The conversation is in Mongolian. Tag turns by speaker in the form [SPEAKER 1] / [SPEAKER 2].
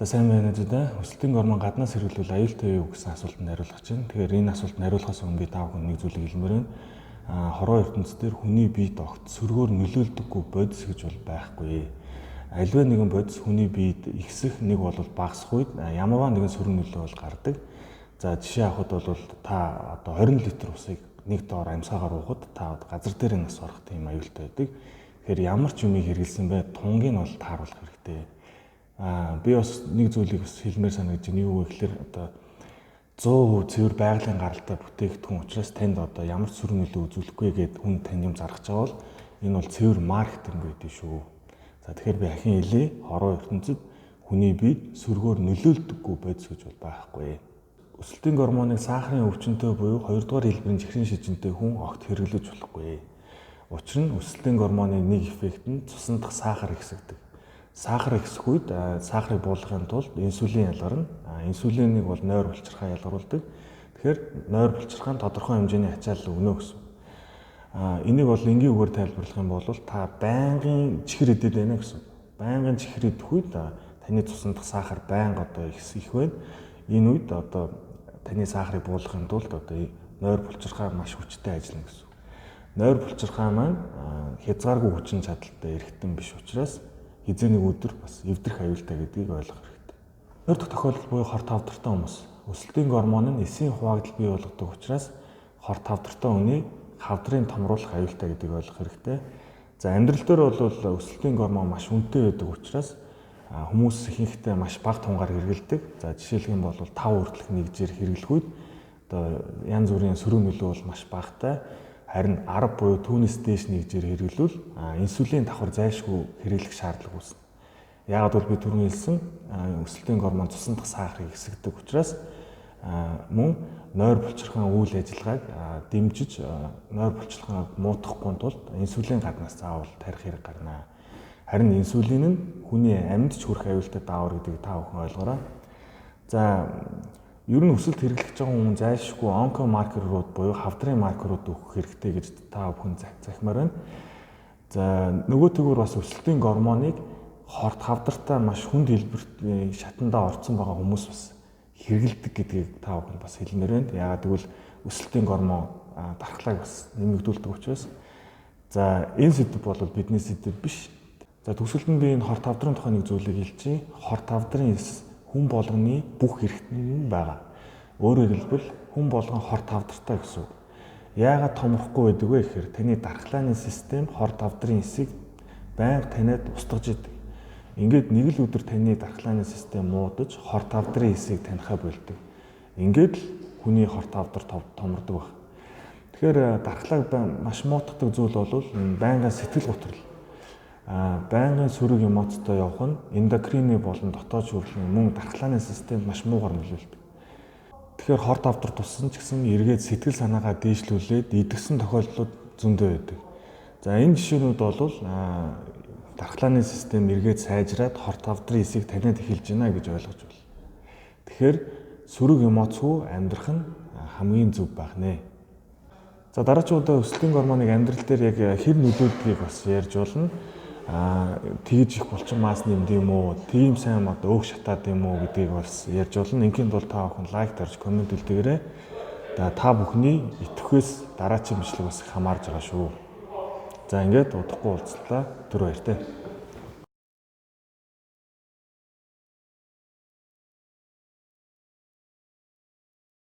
[SPEAKER 1] За, сайн байна уу, зүдэ. Өсөлтийн гормон гаднаас хэрэглүүл аюултай юу гэсэн асуултанд хариулах чинь. Тэгэхээр энэ асуултанд хариулахаас өмнө би та бүхэн нэг зүйлийг хэлмээр байна. Хорвоо ертөнцийн хүний биед огт сөргөөр нөлөөлдөггүй бодис гэж бол байхгүй. Аливаа нэгэн бодис хүний биед ихсэх, нэг бол багасах үед ямарваа нэгэн сөрөг нөлөө бол гардаг. За, жишээ авахад бол та одоо 20 литр усыг нэг доор амьсгаагаар уухад та газар дээр нас орох тийм аюултай байдаг. Тэгэхээр ямар ч юмыг хэрэглэсэн бай, тунгийг нь бол тааруулах хэрэгтэй. Би бас нэг зүйлийг бас хэлмээр санагдаж байна. Юу вэ гэхээр одоо 100% цэвэр байгалийн гаралтай бүтээгдэхүүн учраас танд одоо ямар ч сөрөг нөлөө үзүүлэхгүй гээд хүн танд юм заргаж байгаа бол энэ бол цэвэр маркетинг гэдэг шүү. За, тэгэхээр би ахин хэлье. Хорвоо ертөнцид хүний биед сөргөөр нөлөөлдөггүй бодис гэж бол байхгүй. Өсөлтийн гормоныг сахарын өвчнөд буюу 2 дугаар хэлбэрийн чихрийн шижинтэй хүн огт хэрэглэж болохгүй. Учир нь өсөлтийн гормоны нэг эффект нь цусан дахь сахар ихсэгдэг. Сахар ихсэх үед сахарыг буулгахын тулд инсулин ялгарна. Инсулинийг бол нойр булчирхай ялгаруулдаг. Тэгэхээр нойр булчирхай нь тодорхой хэмжээний ачаалал өгнө гэсэн. Энийг бол энгийн үгээр тайлбарлах юм бол та байнгын чихэр идээд байна гэсэн. Байнгын чихэр идэх үед таны цусан дахь сахар байнга одоо их байна. Энэ үед одоо таны сахарыг буулгахын тулд одоо нойр булчирхай маш хүчтэй ажиллана гэсэн. Нойр булчирхай маань хязгааргүй хүчин чадалтай эрхтэн биш учраас хэзээ нэг өдөр бас эвдрэх аюултай гэдгийг ойлгох хэрэгтэй. Хоёр дахь тохиолдол буюу хорт хавдартай хүмүүс. Өсөлтийн гормон нь эсийн хуваагдал бий болгодог учраас хорт хавдартай хүний хавдрын томруулах аюултай гэдгийг ойлгох хэрэгтэй. За, амьдрал дээр бол өсөлтийн гормон маш үнэтэй байдаг учраас хүмүүс ихэнхдээ маш бага тунгаар хэрэглэдэг. За, жишээлх юм бол 5 хүртэлх нэгжээр хэрэглэх үед одоо янз бүрийн сөрөг нөлөө бол маш багатай. Харин 10 буюу түүнээс дээш нэгжээр хэрэглүүл инсулин давхар зайлшгүй хэрэглэх шаардлага үүснэ. Яагаад бол би түрүүн хэлсэн, өсөлтийн гормон цусан дахь сахарыг ихсгэдэг учраас мөн нойр булчирхайн үйл ажиллагааг дэмжиж, нойр булчирхайг муутгахгүй тулд инсулин гаднаас заавал тарих хэрэг гарна. Харин инсулин нь хүний амьд ч хүрэх аюултай даавар гэдгийг та бүхэн ойлгоорой. За, ер нь өсөлт хэрэглэж байгаа хүн зайлшгүй онкомаркерууд буюу хавдрын маркерууд өгөх хэрэгтэй гэж та бүхэн захимаар байна. За, нөгөө төгөөр бас өсөлтийн гормоныг хорт хавдартай маш хүнд хэлбэрт шатандаа орцсон байгаа хүмүүс бас хэрэглэдэг гэдгийг та бүхэн бас хэлмээр байна. Яагаад гэвэл өсөлтийн гормон дархлааг бас нэмэгдүүлдэг учраас. За, энэ сэдэв бол бидний сэдэв биш. За, төгсгөлд нь би энэ хорт хавдрын тухай нэг зүйлийг хэлчихье. Хорт хавдрын эс хүн болгоны бүх эрхтэнд байгаа. Өөрөөр хэлбэл хүн болгон хорт хавдартай гэсэн үг. Яагаад томрохгүй байдаг вэ гэхээр таны дархлааны систем хорт хавдрын эсийг байнга таниад устгаж идэг. Ингээд нэг л өдөр таны дархлааны систем муудаж хорт хавдрын эсийг танихаа болдог. Ингээд л хүний хорт хавдар томордог баг. Тэгэхээр дархлааг маш муутгадаг зүйл бол байнгын сэтгэл гутрал. Байнгын сөрөг эмоцтой явах нь эндокрины болон дотоод шүүрлийн мөн дархлааны системд маш муугар нөлөөлдөг. Тэгэхээр хорт хавдар туссан ч гэсэн эргээд сэтгэл санаагаа дээшлүүлээд идэгсэн тохиолдлууд зөндөө байдаг. За, энэ жишээнүүд бол дархлааны систем эргээд сайжраад хорт хавдрын эсийг таниад эхэлж байна гэж ойлгож байна. Тэгэхээр сөрөг эмоцгүй амьдрах нь хамгийн зөв байх нэ. За, дараагийн удаа өсөлтийн гормоныг амьдрал дээр яг хэр нөлөөлдгийг бас ярьж болно. Тэгж их булчин мас нэмд юм уу, тийм сайн одоо өөх шатаад юм уу гэдгийг бас ярьж болно. Ингийн тул та бүхэн лайк дарж, коммент үлдээгээрэй. Та бүхний итгэхээс дараачийн бичлэг бас их хамаарж байгаа шүү. За, ингээд удахгүй уулзлаа. Түр баяртай.